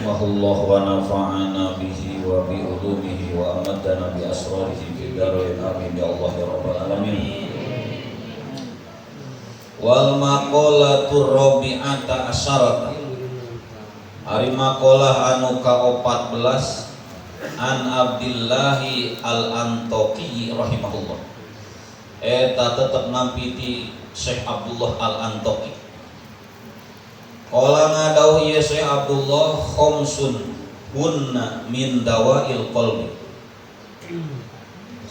Rahimahullah wa nafa'ana bihi wa bi ulumihi wa amaddana bi asrarihi fid dharain, amin ya Allah ya rabbal alamin. Wal maqalatu rabi'ata asyarata, ari maqalah anu ka-14, an Abdillahi Al-Antoki rahimahullah, eta tetep nampi ti Syekh Abdullah Al-Antoki. Qala, ngadawuh ieu Syekh Abdullah, khamsun hunna min dawail qalbi.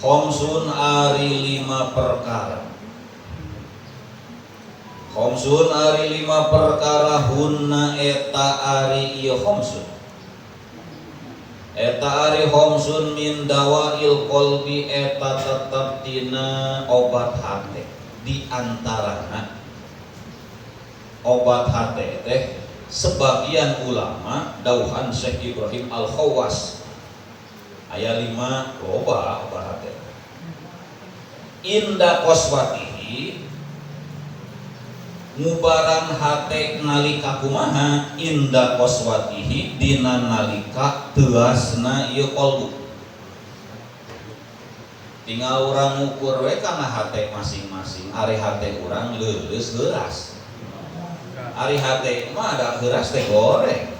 Khamsun ari lima perkara, khamsun ari lima perkara, hunna eta ari ieu khamsun, eta ari khamsun, min dawail qalbi eta tetep tina obat hate. Di antarana obat hate teh sebagian ulama, dauhan Syekh Ibrahim Al-Khawas, aya lima. Loba obat hate. Inda qaswatihi, ngubaran hate nalika kumaha? Inda qaswatihi, dina nalika teuasna ieu kolbu. Tinggal urang ngukur we kana hate masing-masing. Ari hate urang leuleus heuras? Ari hate mah ada heuras teh goreng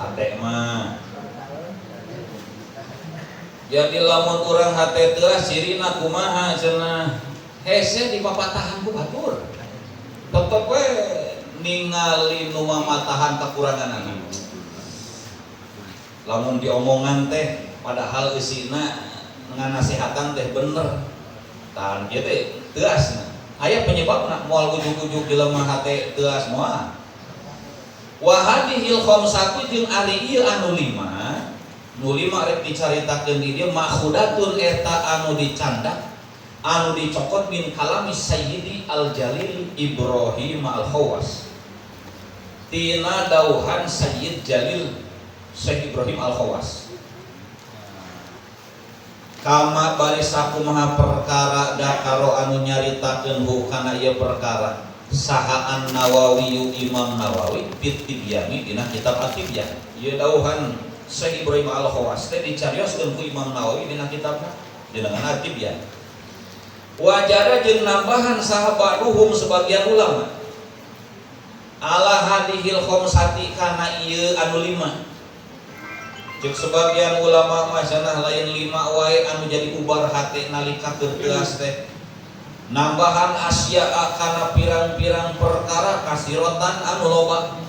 hate mah. Jadi lamun urang hate teuas, cirina kumaha cenah? Hese dipapatahan ku batur, tetep we ningali nu mamatahan kekuranganana. Lamun diomongan teh padahal isina nganasehatan teh bener, tahan ieu teh teuasna. Aya penyebabna, moal ujug-ujug jelema hate teuas, moal. Wa hadhil khamsatu, jeung ari ieu anu lima, nu lima rek dicaritakeun di dieu, makhudatun eta anu dicandak, anu dicokot, min kalami Sayyidi Al-Jalil Ibrahim Al-Khawas, tina dauhan Sayyid Jalil Syekh Ibrahim Al-Khawas, kama bari sakumaha perkara dakaro anu nyaritakeun hu kana ieu perkara saha An Nawawi, Imam Nawawi, fit Tibyani, dina kitab At-Tibyan. Ieu dauhan Syekh Ibrahim Al-Khawas teh dicarioskeun ku Imam Nawawi dina kitabna dina At-Tibyan. Wazada, jeung nambahan saha ba'duhum, sebagian ulama, ala hadihil khamsati kana ieu anu lima. Cek sebagian ulama mah cenah lain lima wae anu jadi ubar hate nalika keur teuas teh, nambahan asya kana pirang-pirang perkara, kasirotan anu loba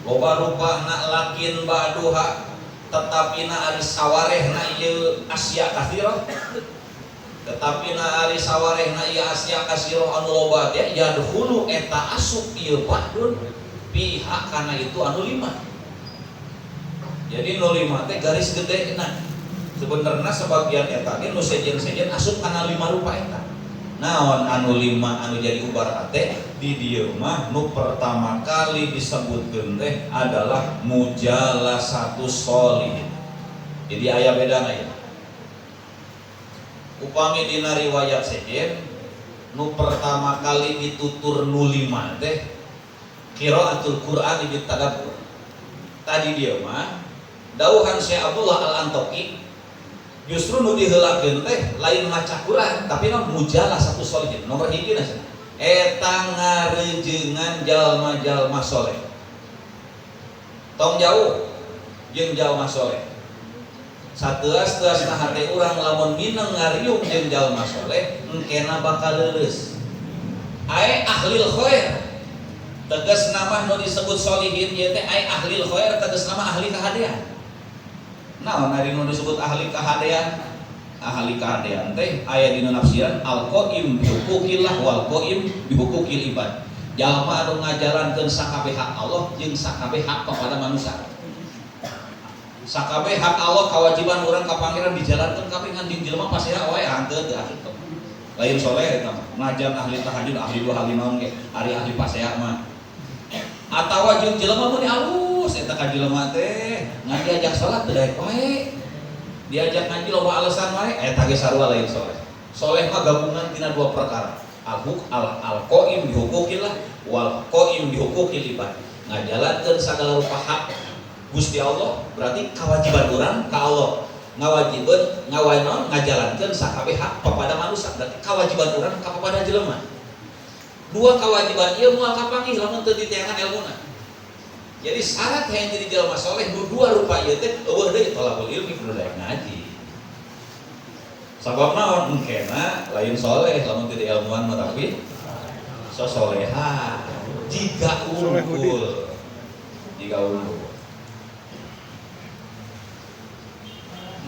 loba rupa na, lakin ba'duha, tetapi na ari sawarehna ieu asya kasiroh, tetapi na ari sawarehna ieu asya kasiroh anu loba teh, yadkhulu eta asup ieu ba'dun fiha kana itu anu lima. Jadi nu lima teh garis gede. Nah, sebenarnya sebagian eta ge nu sejen-sejen asup kana lima rupa eta. Naon anu lima anu jadi ubar hate di dieu mah? Nu pertama kali disebutkeun teh adalah mujalasatus sholihin. Jadi aya bedana ya. Upami dina riwayat sejen, nu pertama kali ditutur nu lima teh qiraatul Qur'an di tadabbur. Tadi dia mah dauhan Syekh Abdullah Al-Antoki justru nu diheulakeun teh lain maca Quran, tapi nu mujalasatus sholihin. Nomor hiji na eta ngarejengan jalma-jalma soleh. Tong jauh jeung jalma soleh. Sateuas-teuasna hate urang, lamun mineng ngariung jeung jalma soleh, engkena bakal leuleus. Ae ahlil khair, tegas nama nu disebut solihin ieu teh ae ahlil khair, tegas nama ahli kahadean. Naon ari nu disebut ahli kahadean? Ahli kahadean teh aya dina nafsiran al qaim bihuquqillah wal qaim bihuquqil ibad, jalma anu ngajalankeun sakabeh hak Allah jeung sakabeh hak kepada manusia. Sakabeh hak Allah, kewajiban urang ka Pangeran dijalankeun kabeh, ngan jeung jelema pasea wae henteu, teu asup. Lain soleh eta mah, najan ahli tahajud, ahli dua, ahli naon ge. Ari ahli pasea mah atawa jeung jelema mun alus eta ka jelema teh, ngan diajak salat teu daek wae, diajak ngaji loba alasan wae, eta ge sarua lain soleh. Soleh mah gabungan tina dua perkara, al huk al al qaim bihuquqillah wal qaim bihuquqil ibad. Ngajalankeun sagala rupa hak Gusti Allah berarti kewajiban urang ka Allah. Ngawajibeun ngawanon ngajalankeun sakabeh hak kepada manusia berarti kewajiban urang ka kepada jelema. Dua kewajiban ieu moal kapanggih lamun teu diteangan ilmuna. Jadi syarat hayang jadi jelema soleh nu dua rupa ieu teh eueuh deui thalabul ilmi kudu daek ngaji. Sabab naon engkena lain soleh lamun teu diilmuan mah tapi sosoleha jiga unggul. Jiga unggul.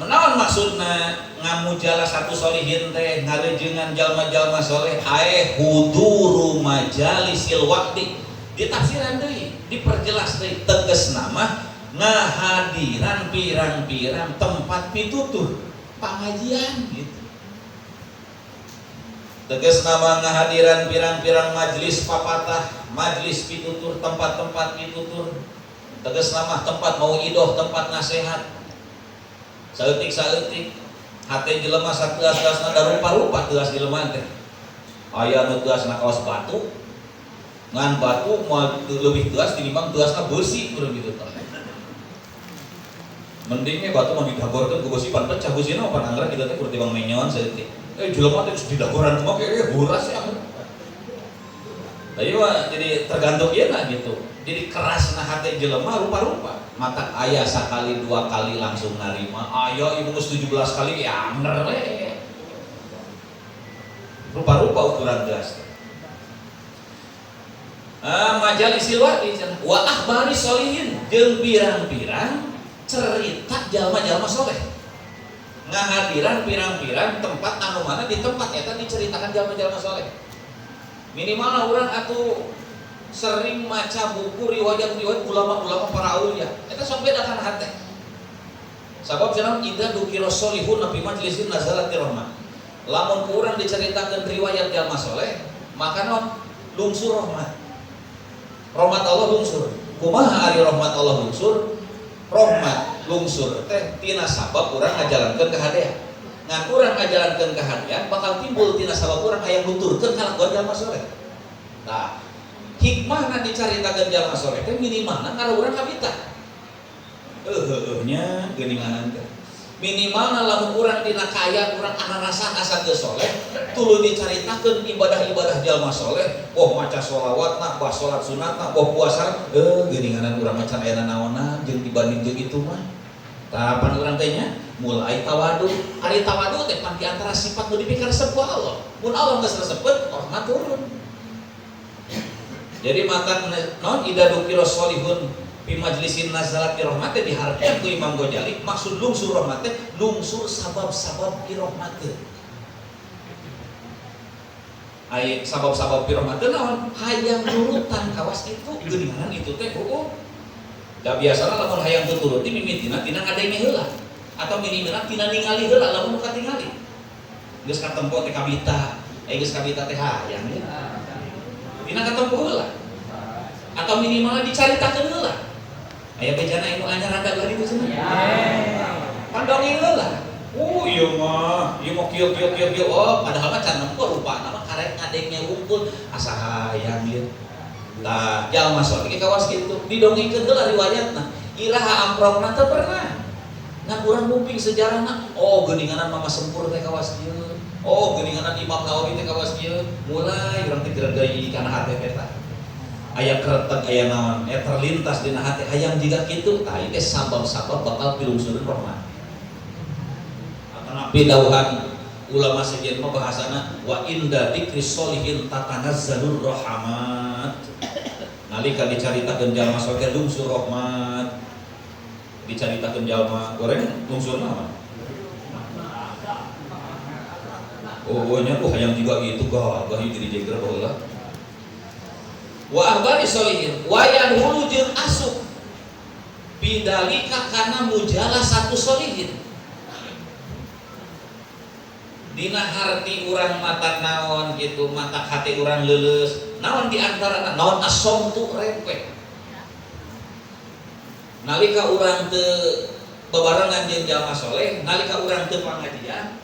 Menawan maksudna ngamujala satu solihin teh ngarejengan jalma-jalma soleh ae huduru majalisil waqti ditafsiran deui diperjelas deui tegas nama ngahadiran pirang-pirang tempat pitutur pangajian gitu. Tegas nama ngahadiran pirang-pirang majelis papatah, majelis pitutur, tempat-tempat pitutur. Tegas nama tempat mau idoh, tempat nasihat. Saeutik-saeutik hate jelema sateas-teasna da rupa-rupa teas jelema teh. Aya nu teasna kaos batu, ngan batu moal leuwih teas tinimbang teasna beusi kurang gitu tah. Mendingnya batu mah didagorkeun ku beusi pan pecah beusina pan anggrek kitu teh kur tibang menyon saeutik. Jelema teh geus didagoran kumaha ge buras ya. Nah, ieu mah jadi tergantung ieu na gitu. Jadi kerasna hate jelema rupa-rupa. Mata ayah sekali dua kali langsung narima, ayah ibu geus 17 kali ya anger we. Rupa-rupa ukuran gas. Majalis wa'di wa akhbari solihin jeung pirang-pirang cerita jalma-jalma soleh. Ngahadiran pirang-pirang tempat anu mana di tempat eta diceritakan jalma-jalma soleh. Minimal urang atuh sering maca buku riwayat-riwayat ulama-ulama para aulia. Eta sok beda kana hate. Sabab cenah idza dzukira sholihun fi majlisin nazalat rahmah. Lamun ku urang diceritakeun riwayat jalma soleh, maka naon lungsur rahmat. Rahmat Allah lungsur. Kumaha ari rahmat Allah lungsur? Rahmat lungsur teh tina sabab urang ngajalankeun kahadean. Ngan urang ngajalankeun kahadean bakal timbul tina sabab urang hayang nuturkeun kalakuan jalma soleh. Tah, hikmahna dicaritakeun jalma soleh teh minimalna karena urang kabita. Heuheuh nya geuninganan teh. Minimalna lamun urang dina kaayaan urang anarasan asa geus soleh, tuluy dicaritakeun ibadah-ibadah jalma soleh, boh maca sholawatna, boh salat sunatna, boh puasa, geuninganan urang maca aya nanaonna jeung dibanding jeung itu mah. Tah pan urang teh nya mulai tawadu. Ari tawadu teh pan di antara sifat nu dipikaresep ku Allah. Mun Allah geus resepeun, rahmat turun. Jadi mata non ida dzukira sholihun fi majlisin nazalat bi rahmat teh diharapkeun ku Imam Ghazali maksud lungsur rahmat teh lungsur sabab-sabab bi rahmat teh. Ai sabab-sabab bi rahmat teh naon? Hayang nurutan kawas itu geuningan itu teh heueuh. Da biasana lamun hayang tuturuti mimitina tina ngadenge heula atau minimalna tina ningali heula lamun nu katingali. Geus katempo teh kabita, geus kabita teh hayang ya. Tina katempo heula. Atau minimalna dicaritakeun heula. Aya bejana anu anyar rada ulah ditu cenah. Pandongeng heula. Oh ieu mah, ieu mah kieu kieu kieu kieu. Oh, padahal mah can nempo rupana mah karek ngadengnya wungkul asa hayang ieu. Tah, jalma soleh ge kawas kitu. Didongengkeun heula riwayatna. Iraha amprokna teu pernah. Ngan urang nguping sejarahna, oh geuninganan Mama Sempur teh kawas kieu. Oh geuninganan Imam Nawawi teh kawas kieu. Mulai urang teh geregei kana hate teh tah. Aya kretek aya naon, aya terlintas dina hate hayang jiga kitu, tah ieu teh sabab-sabab bakal pilungsureun rahmat. Atanapi dawuhan ulama sejen mah bahasana wa inda dzikri sholihin tatanazzalur rahmat. Nalika dicaritakeun jalma soleh lungsur rahmat. Dicaritakeun jalma goreng lungsur naon? Oh, nya tuh hayang juga gitu gagah jadi jeger baheula. Wa akhbari sholihin wa yanhulu jeung asup bidalika kana mujalah satu sholihin. Dina harti urang mata naon gitu, mata hati urang leuleus, naon di antara naon asomtu repek. Nalika urang teu bebarengan jeung jalma soleh, nalika urang teu pangajian,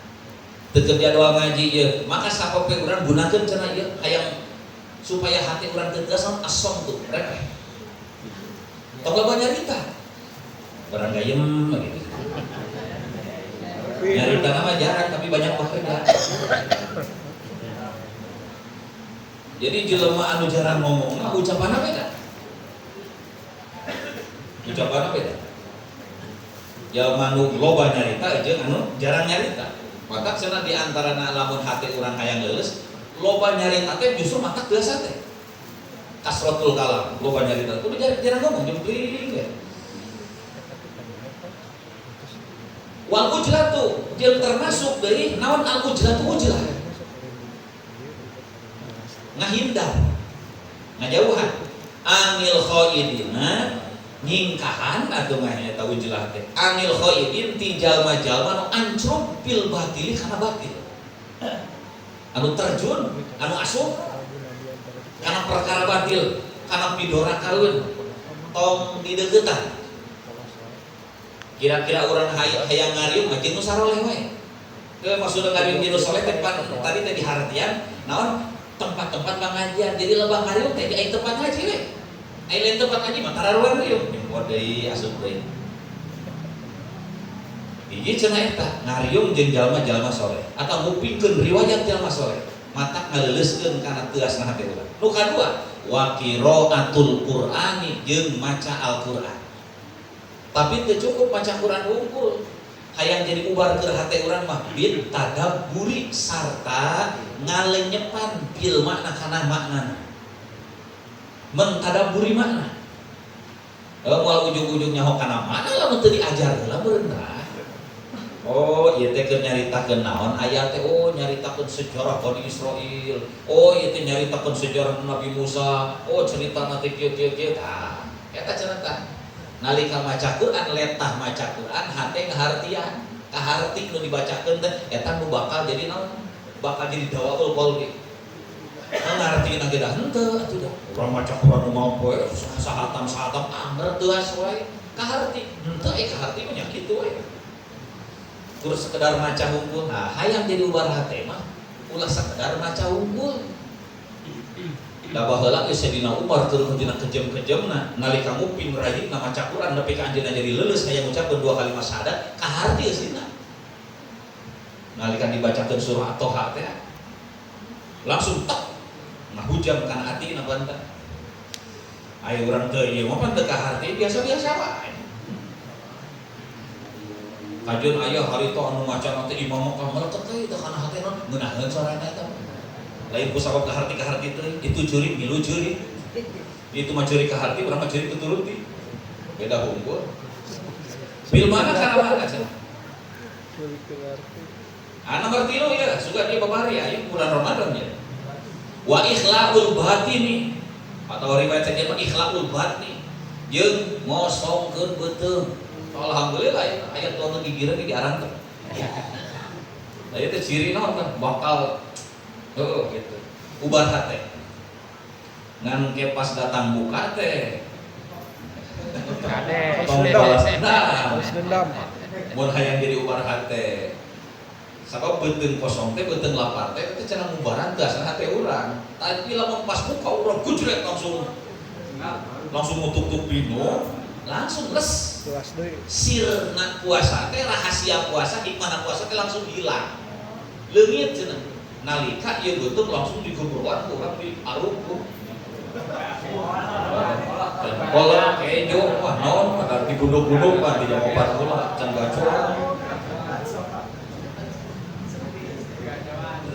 teu jadwal ngaji ieu, maka sapope urang gunakeun cenah ieu hayang supaya hati urang teu teas asom tuh repek. Tong loba nyarita. Barang gayem gitu. Nyarita nama jarang tapi banyak bekerja. Jadi jelema anu jarang ngomong mah ucapanna beda. Ucapanna beda. Jelema anu loba nyarita jeung anu jarang nyarita. Matak cenah di antarana lamun hate urang hayang leuleus, loba nyarita teh justru matak geus teh. Kasratul kalam, loba nyarita kudu jarang ngomong jempling ya. Wal ujlatu jeung termasuk deui naon al ujlatu ujlah. Ngahindar, ngajauhan anil khaidina nyingkahan atuh mah eta ujlah teh. Anil khaidin ti jalma-jalma nu ancrub fil batili kana batil. Anu terjun, anu asup kana perkara batil, kana pidora karueun, tong dideuketan. Kira-kira urang hayang ngariung mah jeung nu saroleh wae. Teu maksudna ngariung jeung nu soleh teh tadi teh dihartian naon tempat-tempat pengajian. Jadi lebah ngariung teh di aya tempat ngaji we. Aya lain tempat ngaji mah tararuan riung jempol deui asup deui. Hiji cenah eta ngariung jeung jalma-jalma soleh atau ngupingkeun riwayat jalma soleh matak ngaleuleuskeun kana teuasna hate urang. Nu kadua wa qiraatul Qur'ani jeung maca Al-Qur'an. Tapi teu cukup maca Quran unggul. Hayang jadi ubar keur hate urang mah bit tadabburi sarta ngalenyepan bil makna kana maknana. Mentadabburi makna. Moal ujung-ujung nyaho kana makna lamun teu diajar heula meureun tah. Oh, ieu teh keur nyaritakeun naon aya teh oh nyaritakeun sejarah Bani Israil. Oh, ieu teh nyaritakeun sejarah Nabi Musa. Oh, ceritana teh kieu kieu kieu tah. Eta cenah tah. Nalika maca Quran letah maca Quran hate ngahartian kaharti nu dibacakeun teh eta nu bakal jadi naon bakal jadi dawaul qalbi ngartina ge da henteu atuh da urang maca Quran nu mau poe sahatam-sahatam anger teuas wae kaharti henteu eh kaharti mah nya kitu wae kur sekedar maca hungkul. Nah hayang jadi ubar hate mah ulah sekedar maca hungkul. Da baheula geus Sayyidina Umar turun dina kejem-kejemna nalika nguping rajinna maca Quran nepi ka anjeunna jadi leuleus hayang ngucapkeun dua kalimat syahadat kaharti eusina. Nalika dibacakeun surah At-Toha teh langsung tek ngahujam kana atina banta. Aya urang teu ieu mah pan teu kaharti biasa-biasa wae. Kajeun aya harita anu maca teh imam Mekah meleket teh teu kana hatena ngeunaheun sorana eta. Lain ku sabab kaharti-kaharti teh itu curi milu curi. Itu mah curi kaharti urang mah curi tuturuti. Beda hungkul. Bil mana kana mana cenah. Ah nomor 3 ya, suka dia babari aya bulan Ramadan ya. Wa ikhlaul batini atau riwayat saja mah ikhlaul batni jeung ngosongkeun beuteung. Alhamdulillah ya, aya tuang gigireun di arantep. Nah itu ciri naon tah bakal oh gitu. Ubar hate. Ngan ke pas datang buka teh. Tong balas dendam. Dendam. Mun hayang jadi ubar hate. Sabab beuteung kosong teh beuteung lapar teh teh cenah mubaran teh asal hate urang. Tapi lamun pas buka urang gujrek langsung langsung ngutuk-tuk minum, langsung les. Sirna puasa teh rahasia puasa hikmah puasa teh langsung hilang. Leungit cenah. Nalika ieu beuteung langsung digeberuan ku urang di aruk. Kolak kejo wah naon pada digunduk-gunduk mah di jam 4 heula can gacor.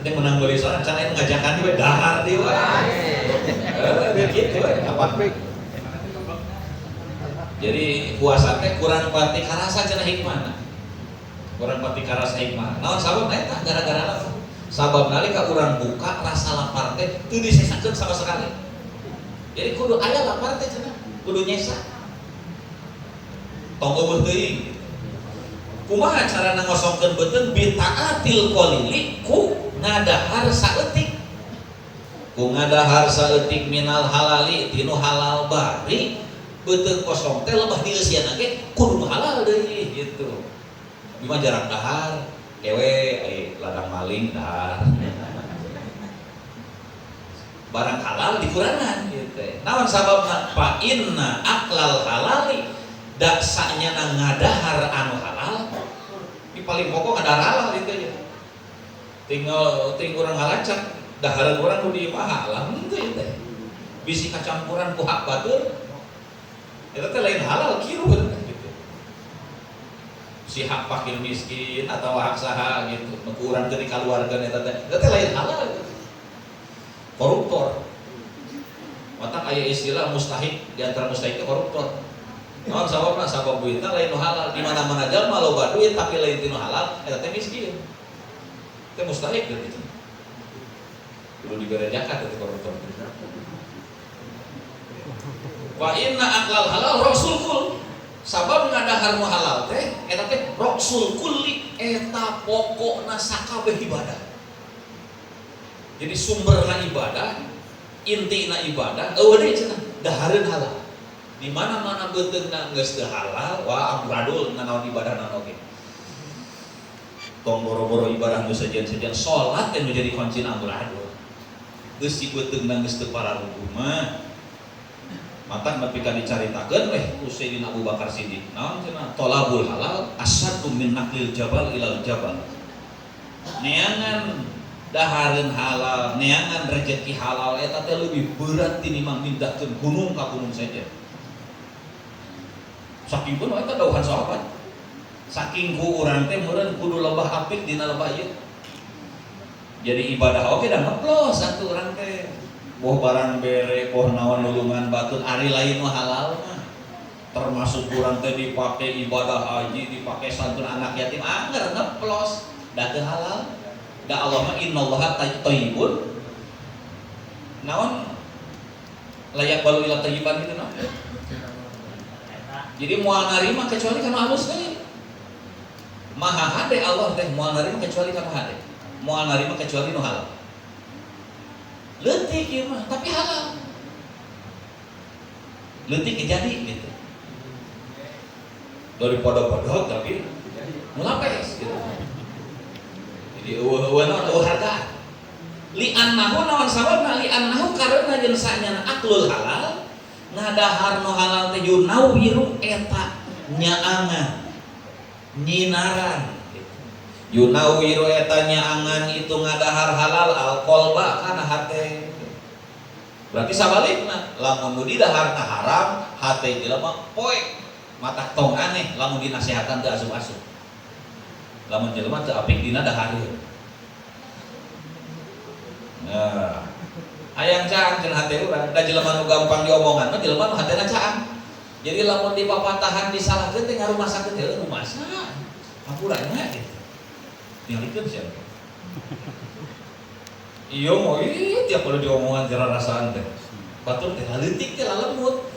Teh menang meuli sorangan can aya ngajakan we dahar deui wae. Kitu we apa. Jadi puasa teh kurang pati karasa cenah hikmahna. Kurang pati karasa hikmah. Naon sababna eta gara-gara naon? Sabab nalika urang buka rasa lapar teh teu disesakeun sama sekali. Jadi kudu aya lapar teh cenah, kudu nyesa. Tong eueuh teuing. Kumaha carana ngosongkeun beuteung bitaatil qalili ku ngadahar saeutik. Ku ngadahar saeutik minal halali tinu halal bari beuteung kosong teh lebah dieusian ge kudu halal deui gitu. Abi mah jarang dahar. Kewe ladang maling dahar. Barang halal dikurangan gitu. Naon sababna? Fa inna aklal halali, da sanyana ngadahar anu halal di paling pokok ngadahar halal itu aja. Tinggal ting urang ngalacak dahareun urang nu di imah halal henteu teh. Bisi kacampuran ku hak batur eta teh lain halal kiru eta teh gitu. Si hak fakir miskin atau hak saha gitu nu ku urang teh dikaluarkeun eta teh lain halal gitu. Koruptor. Matak aya istilah mustahik, di antara mustahik itu koruptor. Naon sababna? Sabab duitna lain nu halal. Di mana-mana jalma loba duit tapi lain tinu halal, eta teh miskin. Teh mustahik gitu. Kudu dibere zakat itu koruptor. Wa inna aklal halal ra'sul kull. Sabab ngadahar nu halal teh eta teh ra'sul kulli, eta pokokna sakabeh ibadah. Jadi sumberna ibadah, intina ibadah, eueuh deui cenah dahareun halal. Di mana-mana beuteungna geus teu halal, wah amburadul nanaon ibadah naon oge. Tong boro-boro ibadah nu sejen-sejen, salat yang menjadi kuncina amburadul. Geus si beuteungna geus teu pararuguh mah. Matak nepi ka dicaritakeun weh ku Sayyidina Abu Bakar Siddiq. Naon cenah? Tolabul halal asyaddu min naqlil jabal ilal jabal. Neangan dahareun halal, neangan rezeki halal eta teh lebih berat tinimbang mindahkeun gunung ka gunung saja. Saking pun eta dawuhan sahabat. Saking ku urang teh meureun kudu lebah apik dina lebah ieu. Jadi ibadah oge da ngeplos atuh urang teh. Boh barang bere, boh naon nulungan batur, ari lain nu halal mah. Termasuk urang teh dipake ibadah haji, dipake santun anak yatim, angger ngeplos, da teu halal. Da Allah mah innallaha thayyibun. Naon la yaqbalu illa thayyiban gitu naon. Jadi moal narima kecuali kana alus deui. Maha hade Allah teh moal narima kecuali kana hade. Moal narima kecuali nu halal. Leutik ieu mah tapi halal. Leutik jadi gitu. Daripada bodoh tapi mulapes gitu. Jadi eueuh-eueuh naon eueuh hargaan. Li annahu naon sababna li annahu karena jeung sanyana aklul halal ngadahar nu halal teh yunawiru eta nyaangan nyinaran gitu. Yunawiru eta nyaangan itu ngadahar halal al qalba kana hate. Berarti sabalikna lamun nu didaharna haram hate jelema poek mata tong aneh lamun dinasehatan teu asup-asup. Lamun jelema teu apik dina dahareun. Nah, hayang caang cenah hate urang, da jelema nu gampang diomongan mah jelema nu hatena caang. Jadi lamun dipapatahan disalahkeun teh ngarumasakeun teh rumasa. Hampura nya gitu. Ningalikeun sia. Iya mau ih tiap kali diomongan teh rasaan teh. Batur teh laleutik teh lalemut.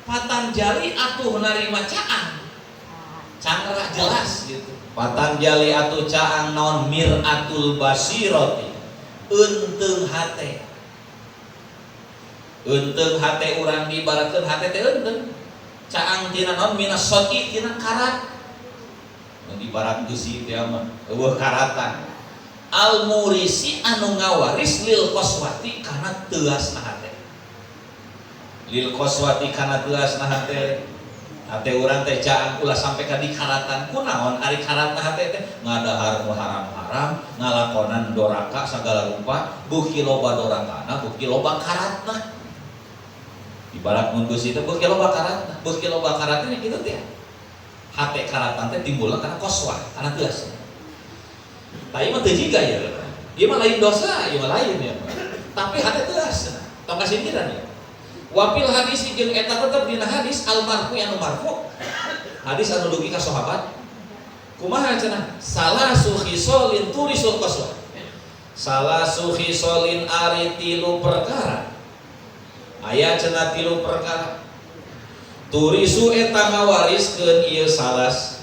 Patan jali atuh narima caang. Cangrah jelas gitu. Patan jali atuh caang naon miratul basiroti. Eunteng hate. Eunteng hate urang diibaratkeun hate teh eunteng. Caang tina naon minas soti tina karat. Nu ibarat besi teh mah eueuh karatan. Al murisi anu ngawaris lil qaswati kana teuasna hate. Lil qaswati kana teuasna hate. Hate urang teh caang ulah sampai ka dikaratan kunaon ari karatna hate teh ngadahar nu haram-haram ngalakonan doraka sagala rupa beuki loba dorakana beuki loba karatna. Ibarat mun beusi teh beuki loba karatna, beuki loba karatna kitu teh. Hate karatan teh timbulna karena qaswah, karena teuas. Tapi mah teu jiga ya. Ieu mah lain dosa, ieu mah lain ya. Tapi hate teuas. Tong kasindiran ya. Wafil hadis jeung eta tetep dina hadis al marfu anu marfu. Hadis anu dugi ka sahabat. Kumaha cenah? Salasu khisolin turisul qaswah. Salasu khisolin ari tilu perkara. Aya cenah tilu perkara. Turisu eta ngawariskeun ieu salas.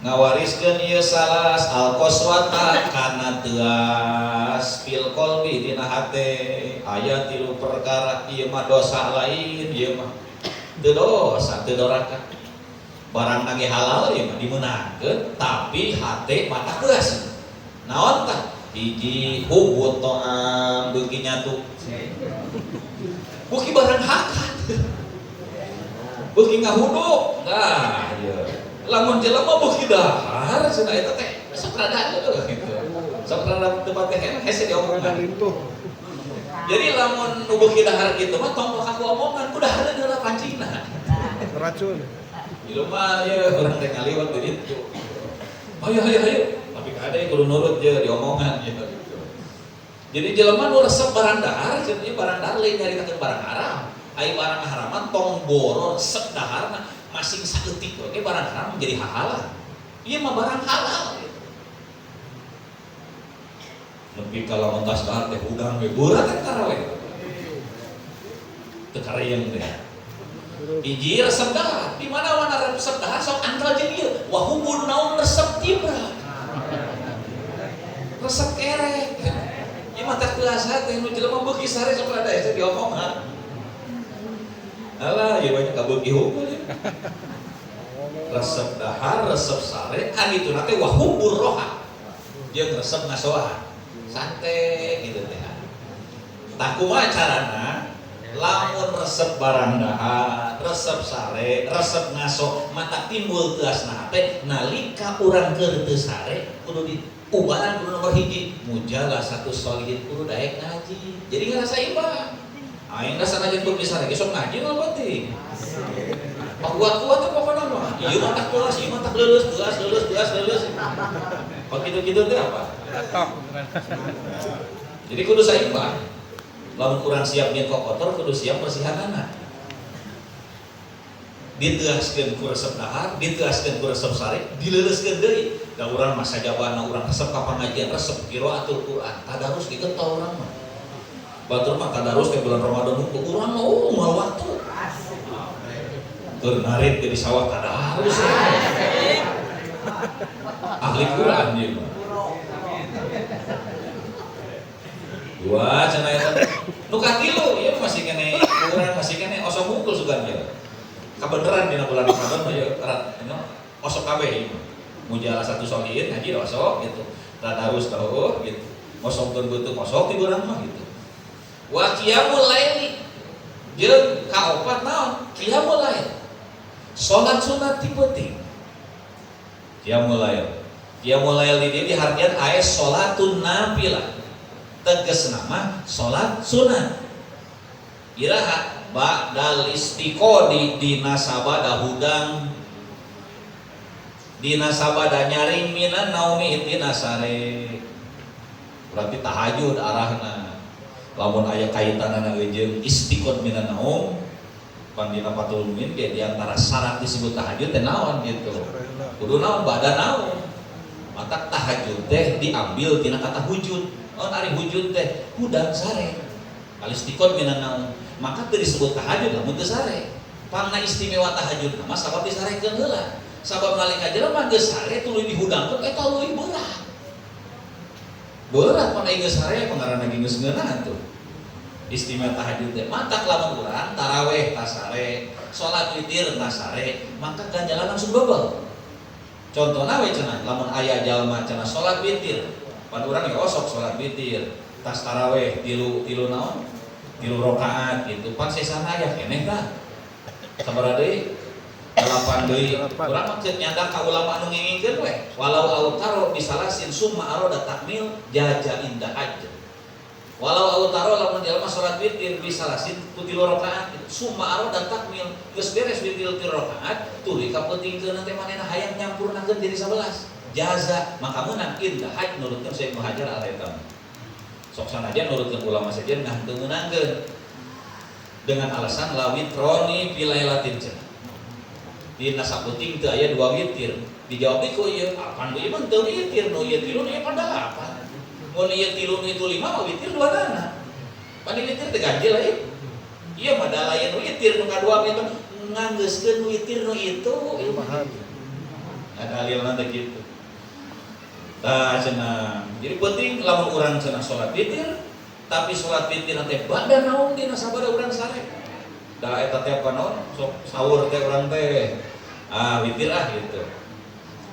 Ngawariskeun ieu salas al qaswata kana teuas fil qalbi dina hate. Aya tilu perkara ieu mah dosa lain ieu mah teu dosa teu doraka. Barang nage halal ieu mah dimeunangkeun tapi hate mata teuas. Naon tah? Hiji hubut to'am beuki nyatu. Beuki barang hakan. Beuki ngahuduk. Nah, ieu. Lamun jelema beuki dahar cenah eta teh sok rada gitu. Sok rada teu teh hese diomongan. Jadi lamun nu beuki dahar kitu mah tong kaku omongan ku dahareun heula pancingna. Racun. Ieu mah ieu urang teh ngaliwat di ditu. Hayu hayu hayu, tapi kade kudu nurut je diomongan gitu. Jadi jelema nu resep barang dahar, cenah barang dahar lain nyaritakeun barang haram. Ai barang haraman tong boro resep daharna masing saeutik we barang haram menjadi halal. Ieu mah barang halal gitu. Nepi ka lamun tas dahar teh hudang we beurang kan karawe. Teu karayeng teh. Hiji resep dahar, di mana-mana resep dahar sok antal jeung ieu. Wah hubun naon resep tibra. Resep kerek. Ieu mah teh kelas teh nu jelema beuki sare sok rada hese diomongan. Alah, ieu banyak kabeuki hubun ya. Resep dahar, resep sare, kan itu teh wah hubur roha. Jeung resep ngasoahan. Santai gitu teh. Tah kumaha carana? Lamun resep barang dahar, resep sare, resep ngaso, mata timbul teuasna teh nalika urang keur teu sare kudu diubaran kudu nomor hiji mujalasatus sholihin kudu daek ngaji. Jadi ngarasa imbang. Aing da sanajan beuki sare ge sok ngaji mah penting. Pakuat-kuat teh pokona mah. Ieu mah tak teuas, ieu mah tak leuleus, teuas leuleus, teuas leuleus. Kalau kitu-kitu teh apa? Jadi kudu saimbang. Lamun kurang siap nyen kotor kudu siap bersihanana. Diteaskeun ku resep dahar, diteaskeun ku resep sare, dileuleuskeun deui. Da urang mah sajabana urang resep ka pangajian, resep qiraatul Quran, tadarus digetol urang mah. Batur mah tadarus teh bulan Ramadan hungkul, urang mah moal waktu. Keur narit di sawah tadarus. Ahli Quran ieu mah. Dua cenah eta. Nu katilu ieu masih keneh urang masih keneh osok hungkul sugan ieu. Kabeneran dina bulan Ramadan mah ieu erat osok kabeh ieu. Mujalasatus sholihin ngaji osok gitu. Tadarus tau gitu. Ngosongkeun beuteung osok ti urang mah gitu. Wa qiyamul laili jeung kaopat naon? Qiyamul lail. Salat sunat ti peuting. Qiyamul lail. Qiyamul lail di dieu dihartian aya salatun nafilah. Tegas nama salat sunat. Iraha ba'dal istiqodi dina sabada hudang dina sabada nyaring minan naumi tina sare. Berarti tahajud arahna. Lamun aya kaitanana jeung istiqod minan naum pan dina Fathul Muin ge di antara syarat disebut tahajud teh naon gitu. Kudu naon ba'da naum. Matak tahajud teh diambil tina kata hujud. Oh, ari hujud teh hudang sare. Alistiqod minan naum. Maka teu disebut tahajud lamun teu sare. Pangna istimewa tahajud mah sabab disarekeun heula. Sabab nalika jelema geus sare tuluy dihudangkeun eta leuwih berat. Berat pan geus sare pangaranna ge geus ngeunah tuh. Istimewa tahajud teh matak lamun urang taraweh tasare, salat witir tasare, maka ganjaran langsung dobel. Contohna we cenah lamun aya jalma cenah salat witir. Pan urang ya osok salat witir, tas taraweh tilu tilu naon? Tilu rakaat gitu. Pan sesana aya keneh tah. Sabaraha deui? 8 deui. Urang mah keur nyandak ka ulama anu ngengingkeun we. Walau autaro bisalasin summa arada takmil jaja indah aja. Walau autaro lamun jalma salat witir bisalasin ku tilu rakaat gitu. Summa arada takmil geus beres witir tilu rakaat tuluy ka peutingkeun teh manehna hayang nyampurnakeun jadi 11. Jaza maka meunang indah haj nurutkeun Syekh Muhajar Al-Haytham. Sok sanajan nurutkeun ulama sejen nah teu meunangkeun. Dengan alasan la witroni fi lailatin cenah. Dina saputing teu aya dua witir. Dijawab ku ieu, apan ieu mah teu witir, nu ieu tilu nu ieu pan dalapan. Mun ieu tilu nu itu lima mah witir dua nana. Pan witir teh ganjil lain. Ieu mah da lain witir nu kadua mah itu nganggeuskeun witir nu itu. Nah, dalilna teh kitu. Tah cenah. Jadi penting lamun urang cenah salat witir, tapi salat witir teh bada naon dina sabada urang sare. Da eta teh apa naon? Sok sahur teh urang teh. Ah witir ah gitu.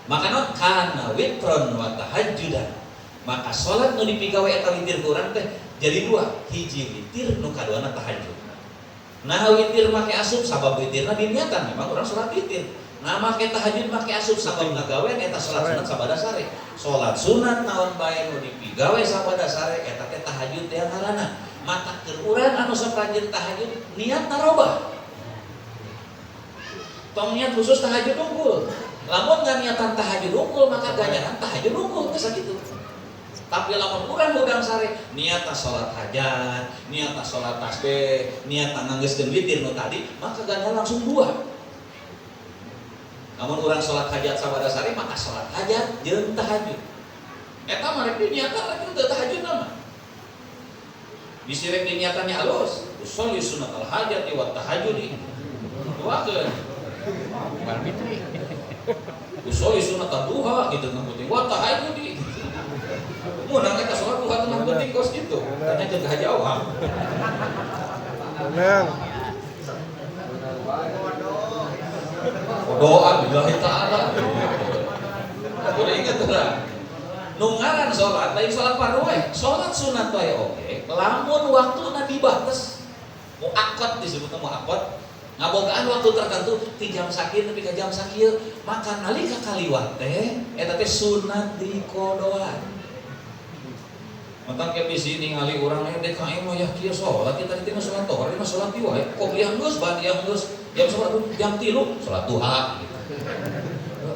Maka naon kana witron wa tahajjudan. Maka salat nu dipigawe eta witir ku urang teh jadi dua, hiji witir nu kaduana tahajud. Nah witir make asup sabab witirna diniatan memang urang salat witir. Nah make tahajud make asup sabab ngagawean eta salat sunat sabada sare. Salat sunat naon bae nu dipigawe sabada sare eta teh tahajud teh ngaranna. Mata keur urang anu sok rajin tahajud niat narobah. Tong niat khusus tahajud unggul. Lamun niatan tahajud unggul maka ganjaran tahajud unggul geus sakitu. Tapi lamun urang hudang sare niatna salat hajat, niatna salat tasbih, niatna nganggeuskeun witir nu tadi, maka ganjaran langsung dua. Lamun urang salat hajat sabada sare maka salat hajat jeung tahajud. Eta mah rek diniatan rek teu tahajud mah. Bisi rek diniatannya halus, usolli sunnatal hajati wa tahajudi. Duakeun. Bukan fitri. Usolli sunnatal duha gitu tengah peuting wa tahajudi. Mun eta salat duha tengah peuting kos gitu. Tanya ke haji awam. Menang. Doa billahi ta'ala. Udah inget lah. Nu ngaran salat lain salat fardu we, salat sunat wae oge. Lamun waktuna dibates, muaqqat disebutna muaqqat, ngabogaan waktu tertentu ti jam sakieu nepi ka jam sakieu, maka nalika kaliwat teh eta teh sunat dikodoan. Mentang ke bisi ningali urang DKM mah ya kieu salat kita tadi mah salat tohor, mah salat di wae. Qobliyah geus, ba'diyah geus. Jam salat jam 3 salat duha gitu.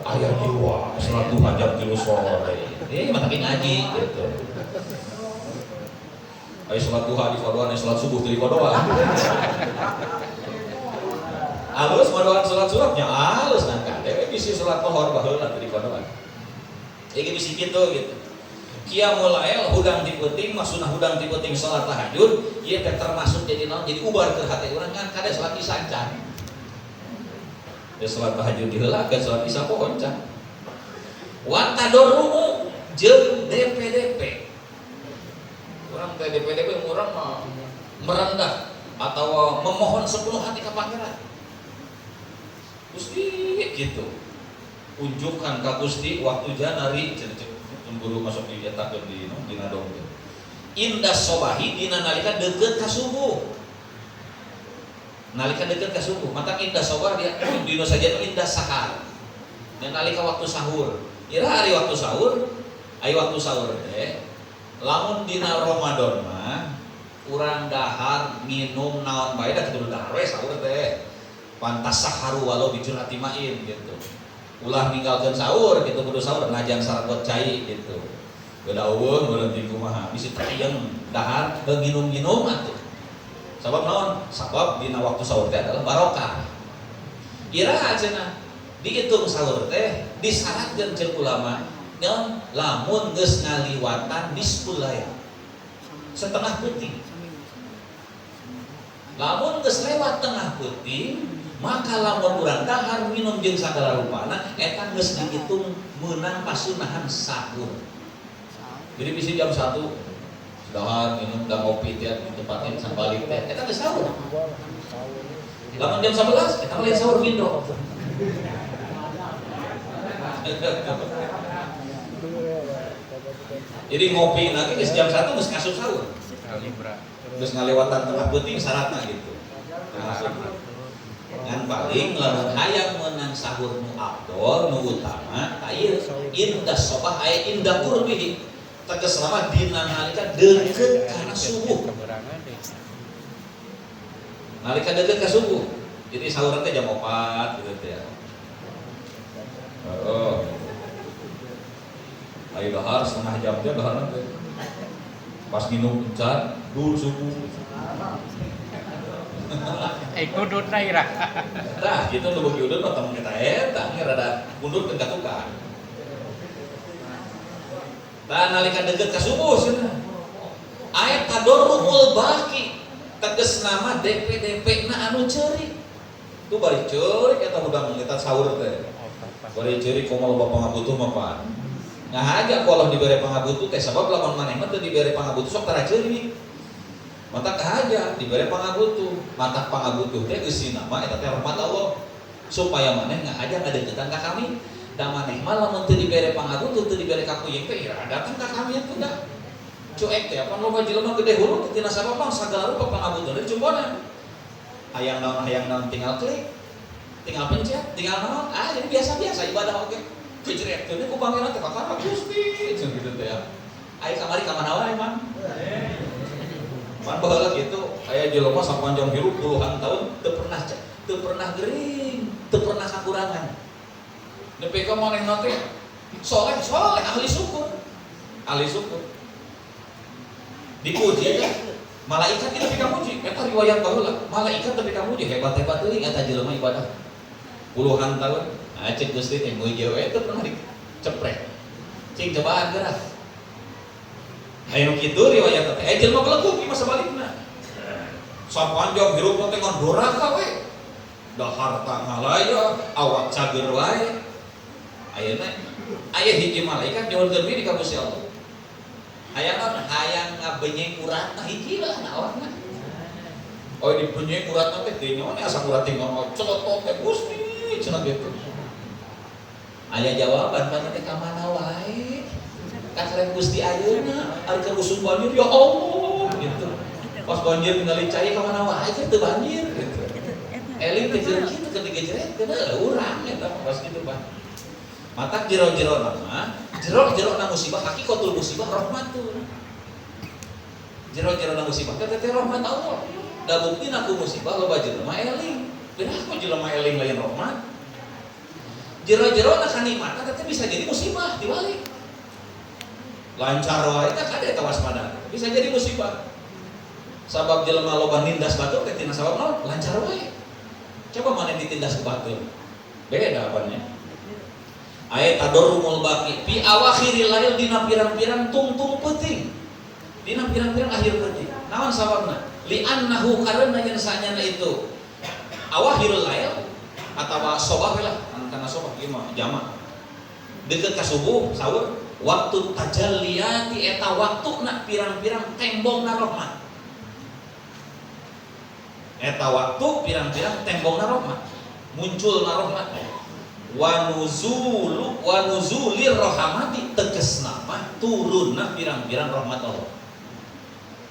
Aya di wae salat duha jam 3 sore. Mata ngaji gitu. Ayo salat duha di kodoan, ayo salat subuh di kodoan. Alus kodoan salat sunatnya alus ngan kade bisi salat tohor baheula di kodoan. Iki bisi kitu gitu. Qiyamul lail hudang ti peuting mah sunah hudang ti peuting salat tahajud ieu teh termasuk jadi naon jadi ubar ke hate urang kan kade salat isya can. Ya salat tahajud diheulakeun salat isya pohon can. Wa tadorru'u jeung DPDP. Urang teh DPDP urang mah merendah atau memohon sepenuh hati ka Pangeran. Gusti gitu. Unjukkan ka Gusti waktu janari cenah guru masuk di etakeun di no, dina dong teh. Indah sobahi dina nalika deukeut ka subuh. Nalika deukeut ka subuh, mata indah sobah dia dina saja indah sahar. Dan nalika waktu sahur. Ira hari waktu sahur, ari waktu sahur teh lamun dina Ramadan mah urang dahar minum naon bae da kudu dahar we sahur teh. Pantas saharu walau bijurati main gitu. Ulah ninggalkeun sahur gitu kudu sahur najan saragot cai gitu. Beda eueuh berhenti kumaha bisi tayeng dahar nginum-nginum atuh. Sabab naon? Sabab dina waktu sahur teh adalah barokah. Iraha cenah dihitung sahur teh disyaratkeun ceuk ulama naon lamun geus ngaliwatan nisful lail. Setengah peuting. Lamun geus lewat tengah peuting maka lamun urang dahar minum jeung sagala rupana eta geus dihitung meunang pasunahan sahur. Jadi bisa jam 1 dahar minum da ngopi teh di tempatnya bisa balik teh eta geus sahur. Lamun jam 11 eta lain sahur mindo. Jadi ngopi lagi geus jam 1 geus ngasup sahur. Geus ngalewatan tengah peuting syaratna gitu. Termasuk ngan paling lamun hayang meunang sahur nu afdol nu utama ta ieu indah sobah aya indah qurbihi tegas lama dina nalika deukeut kana subuh. Nalika deukeut ka subuh. Jadi sahur teh jam 4 gitu teh. Oh. Ayo dahar setengah jam teh dahar teh. Pas minum encan dur subuh. Kudut na ira. Tah, gitu nu beuki udut mah tong eta eta ge rada mundur teu katukang. Tah nalika deukeut ka subuh cenah. Aya tadorruul baqi. Tegas nama DPDP na anu ceurik. Tuh bari ceurik eta hudang eta sahur teh. Bari ceurik komo loba pangabutuh mah pan. Ngahaja ku Allah dibere pangabutuh teh sabab lamun maneh mah teu dibere pangabutuh sok tara ceurik. Mata kahaja dibere pangabutuh, mata pangabutuh teh eusina mah eta teh rahmat Allah supaya maneh ngahaja ngadeukeutan ka kami. Da maneh mah lamun teu dibere pangabutuh, teu dibere kakuyeng teh ira datang ka kami atuh da. Cuek teh apa loba jelema gede hulu tina sabab bang sagala rupa pangabutuhna dicumponan. Hayang naon tinggal klik, tinggal pencet, tinggal naon, ah jadi biasa-biasa ibadah oge. Kejret teh ku pangeran teh kakara Gusti cenah kitu teh ya. Aya kamari ka mana wae mang. Pan baheula kitu, aya jelema sapanjang hirup puluhan tahun teu pernah gering, teu pernah kakurangan. Nepi ka manehna teh soleh, soleh ahli syukur. Ahli syukur. Dipuji teh malaikat itu nepi ka muji, eta riwayat baheula. Malaikat nepi ka muji hebat-hebat teuing eta jelema ibadah. Puluhan tahun, ah cek Gusti teh muji we teu pernah diceprek. Cing cobaan geura. Aya nu kitu riwayat teh, aya jelema belegug ieu mah sabalikna. Sapanjang hirup teh ngan doraka we. Da harta ngalaya, awak cager wae. Ayeuna aya hiji malaikat nyuhunkeun diri ka Gusti Allah. Hayang naon? Hayang ngabenyeng uratna hiji lah na awakna. Oh dibenyeng uratna teh teu nyaho asa urat teh ngono celetot teh Gusti cenah kitu. Aya jawaban pan teh ka mana wae. Kakarep Gusti ayeuna ari keur usum banjir ya Allah gitu. Pas banjir ningali cai ka mana wae teh teu banjir gitu. Eling teh keur kitu keur digejretkeun urang eta pas kitu Pak. Matak jero-jero nama, jero-jero na musibah hakikatul musibah rahmatun. Jero-jero na musibah teh teh rahmat Allah. Da buktina ku musibah loba jelema eling. Geus jelema eling lain rahmat. Jero-jero na kanikmatan teh bisa jadi musibah dibalik. Lancar wae teh kade eta waspada. Bisa jadi musibah. Sabab jelema loba nindas batur teh tina sabab naon? Lancar wae. Coba mana ditindas ku batur. Beda apanya. Ayat tadorrumul baki fi awakhiril lail dina pirang-pirang tungtung peuting. Dina pirang-pirang akhir peuting. Naon sababna? Li annahu karena yen sanyana itu awakhirul lail atawa sobah we lah, kana sobah ieu mah jamak. Deket ka subuh sahur waktu tajalliyati eta waktuna pirang-pirang tembongna rahmat. Eta waktu pirang-pirang tembongna rahmat. Munculna rahmat. Wa nuzulu wa nuzulir rahmati tegesna mah turunna pirang-pirang rahmat Allah.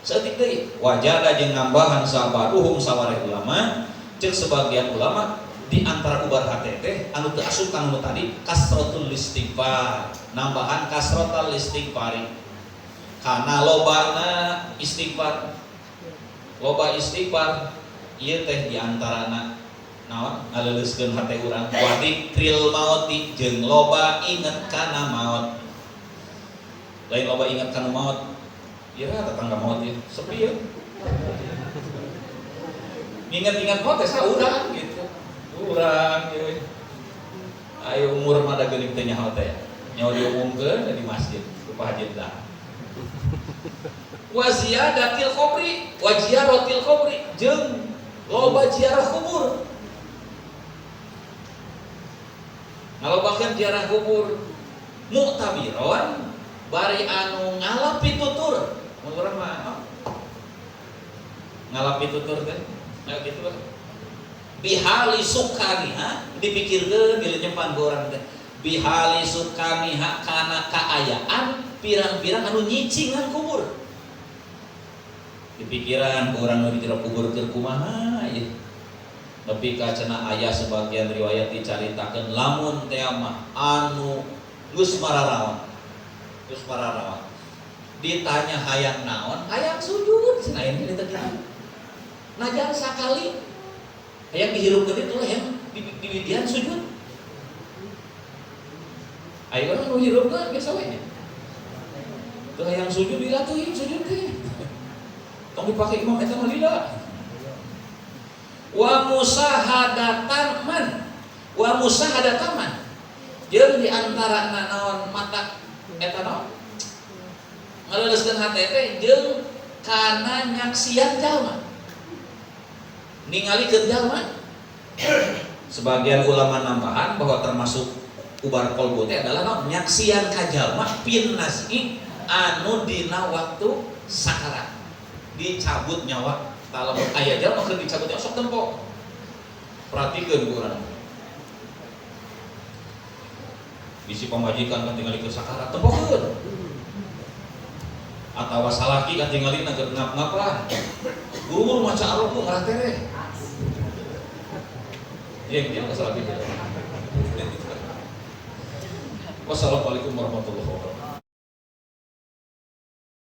Saeutik deui wajada jeung nambahan sabaduhum sawareh ulama ceuk sebagian ulama di antara ubar hate teh anu teu asup kana nu tadi kasratul istighfar, nambahan kasratul istighfari. Kana lobana istighfar. Loba istighfar ieu teh di antarana naon ngaleuleuskeun hate urang wa dzikril mauti jeung loba inget kana maot. Lain loba inget kana maot. Ieu tetangga maot ya, sepi ya. Ingat-ingat maot teh saurang gitu. Urang ieu. Ayo umur mah da geuning teh nyaho teh. Nyaho diumumkeun di masjid ku Pak Haji dah. Wa ziyadatil qabri wa ziyaratil qabri jeung loba ziarah kubur. Ngalobakeun ziarah kubur muktabiron bari anu ngalap pitutur. Mun urang mah ngalap pitutur teh nah kitu lah. Bihali sukaniha dipikirkeun dilenyepan ku urang teh. Bihali sukaniha kana kaayaan pirang-pirang anu nyicingan kubur. Dipikiran ku urang nu di jero kubur keur kumaha ieu. Nepi ka cenah aya sebagian riwayat dicaritakeun lamun teh mah anu geus mararaon. Geus mararaon. Ditanya hayang naon? Hayang sujud cenah ieu teh kitu. Najan sakali hayang dihirupkeun itu hayang di sujud. Ayo urang nu hirupkeun biasa we nya. Teu hayang sujud dilatuhin sujud teh. Tong dipake imam eta mah lila. Wa musahadatan man wa musahadatan man jeung di antara naon mata eta naon ngaleuleuskeun hate teh jeung kana nyaksian jalma ningali keur jalma. Sebagian ulama nambahan bahwa termasuk ubar kolbu teh adalah naon nyaksian ka jalma pin nasi anu dina waktu sakarat dicabut nyawa. Kalau aya jalma keur dicabut nyawa sok tempo. Perhatikeun ku urang. Bisi pamajikan katingali keur sakarat, tempokeun. Atawa salaki katingali keur ngap-ngapan. Buru-buru maca Ar-Rahmu ngarah tereh. Iya, dia nggak salah gitu. Wassalamualaikum warahmatullahi wabarakatuh.